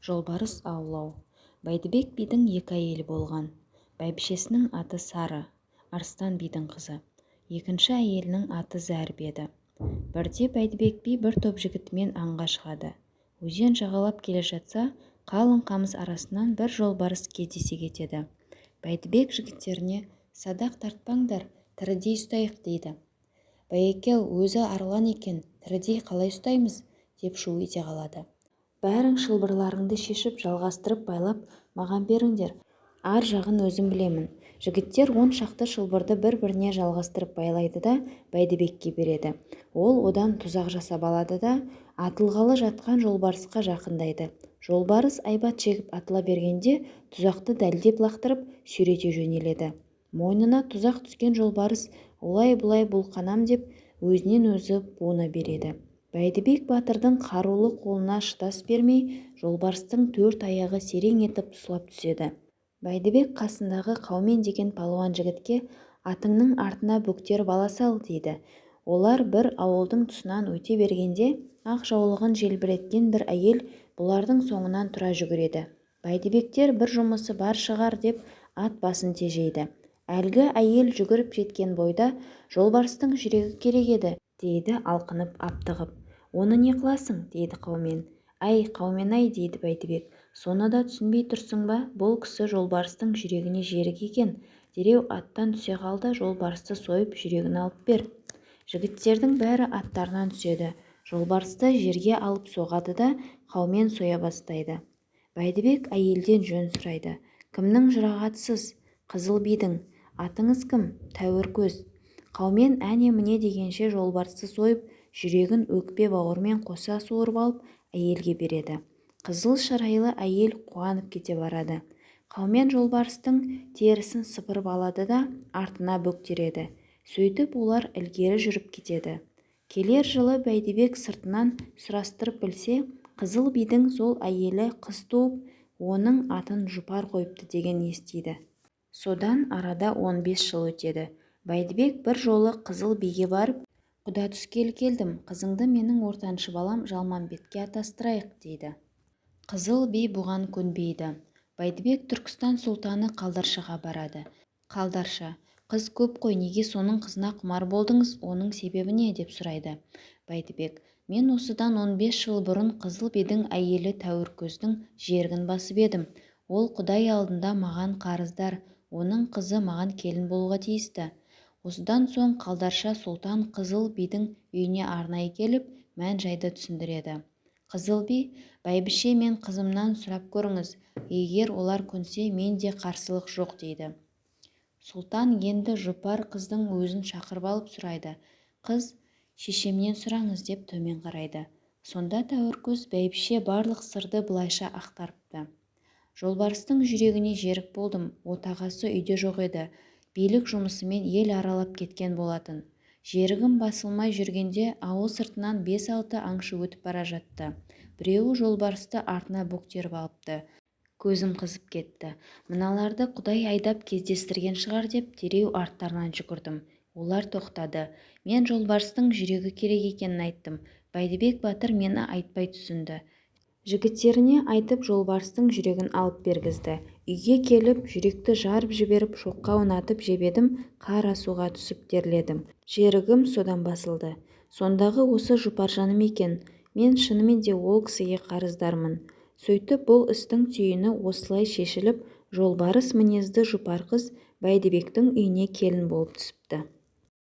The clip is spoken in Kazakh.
Жолбарыс аулау. Бәйдібек бидің екі әйелі болған. Бәйбішесінің аты Сары, Арыстан бидің қызы. Екінші әйелінің аты Зәріп еді. Бірде Бәйдібек би бір топ жігітімен аңға шығады. Өзен жағалап келе жатса, қалың қамыс арасынан бір жолбарыс кездесе кетеді. Бәйдібек жігіттеріне: «Садақ тартпаңдар, тірідей ұстайық», – дейді. «Байеке-ау, өзі арлан екен, тірідей қалай ұстаймыз?» – деп шу ете қалады. «Бәрің шылбырларыңды шешіп, жалғастырып байлап, маған беріңдер, ар жағын өзім білемін». Жігіттер 10 шақты шылбырды бір-біріне жалғастырып байлайды да Бәйдібекке береді. Ол одан тұзақ жасап алады да, атылғалы жатқан жолбарысқа жақындайды. Жолбарыс айбат шегіп атыла бергенде, тұзақты дәлдеп лақтырып, сүйрете жөнеледі. Мойнына тұзақ түскен жолбарыс олай-бұлай бұлқынам деп, өзінен өзі буына береді. Бәйдібек батырдың қарулы қолына шыдас бермей, жолбарыстың төрт аяғы серең етіп сұлап түседі. Бәйдібек қасындағы Қаумен деген палуан жігітке: «Атыңның артына бөктеріп ала сал», – дейді. Олар бір ауылдың тұсынан өте бергенде, ақ жаулығын желбіреткен бір әйел бұлардың соңынан тұра жүгіреді. Бәйдібектер бір жұмысы бар шығар деп, ат басын тежейді. Әлгі әйел жүгіріп жеткен бойда: «Жолбарыстың жүрегі керек еді», – дейді алқынып аптығып. «Оны не қыласың?» – дейді Қаумен. «Әй, Қаумен-ай, – дейді Бәйдібек, – соны да түсінбей тұрсың ба? Бұл кісі жолбарыстың жүрегіне жерік екен. Дереу аттан түсе қал да, жолбарысты сойып, жүрегін алып бер». Жігіттердің бәрі аттарынан түседі. Жолбарысты жерге алып соғады да, Қаумен соя бастайды. Бәйдібек әйелден жөн сұрайды: «Кімнің жұрағатысыз?» «Қызыл бидің». «Атыңыз кім?» «Тәуір көз». Қаумен әне-міне дегенше жолбарысты сойып, жүрегін өкпе-бауырымен қоса суырып алып, әйелге береді. Қызыл шырайлы әйел қуанып кете барады. Қаумен жолбарыстың терісін сыпырып алады да, артына бөктереді. Сөйтіп олар ілгері жүріп кетеді. Келер жылы Бәйдібек сыртынан сұрастырып білсе, Қызыл бидің сол әйелі қыз туып, оның атын Жұпар қойыпты деген естиді. Содан арада 15 жыл өтеді. Бәйдібек бір жолы Қызыл биге барып: «Құда түскелі келдім, қызыңды менің ортаншы балам Жалмамбетке атастырайық», – дейді. Қызыл би бұған көнбейді. Бәйдібек Түркістан сұлтаны Қалдаршаға барады. Қалдарша: «Қыз көп қой, неге соның қызына құмар болдыңыз, оның себебі не?» – деп сұрайды. Бәйдібек: «Мен осыдан 15 жыл бұрын Қызыл бидің әйелі Тәуіркөздің жерігін басып едім. Ол құдай алдында маған қарыздар, оның қызы маған келін болуға тиісті». Осыдан соң Қалдарша сұлтан Қызыл бидің үйіне арнайы келіп, мән-жайды түсіндіреді. Қызыл би: «Бәйбіше мен қызымнан сұрап көріңіз, егер олар көнсе, менде қарсылық жоқ», – дейді. Сұлтан енді Жұпар қыздың өзін шақырып алып сұрайды. Қыз: «Шешемнен сұраңыз», – деп төмен қарайды. Сонда Тәуіркөз бәйбіше барлық сырды былайша ақтарыпты: «Жолбарыстың жүрегіне жерік болдым. Отағасы үйде жоқ еді, билік жұмысымен ел аралап кеткен болатын. Жерігім басылмай жүргенде ауыл сыртынан бес-алты аңшы өтіп бара жатты. Біреуі жолбарысты артына бөктеріп алыпты. Көзім қызып кетті. Мыналарды құдай айдап кездестірген шығар деп, дереу арттарынан жүгірдім. Олар тоқтады. Мен жолбарыстың жүрегі керек екенін айттым. Бәйдібек батыр мені айтпай түсінді. Жігіттеріне айтып, жолбарыстың жүрегін алып бергізді. Үйге келіп, жүректі жарып жіберіп, шоққа аунатып жеп едім, қара суға түсіп терледім. Жерігім содан басылды. Сондағы осы Жұпаржаным екен. Мен шынымен де ол кісіге қарыздармын». Сөйтіп, бұл істің түйіні осылай шешіліп, жолбарыс мінезді Жұпар қыз Бәйдібектің үйіне келін болып түсіпті.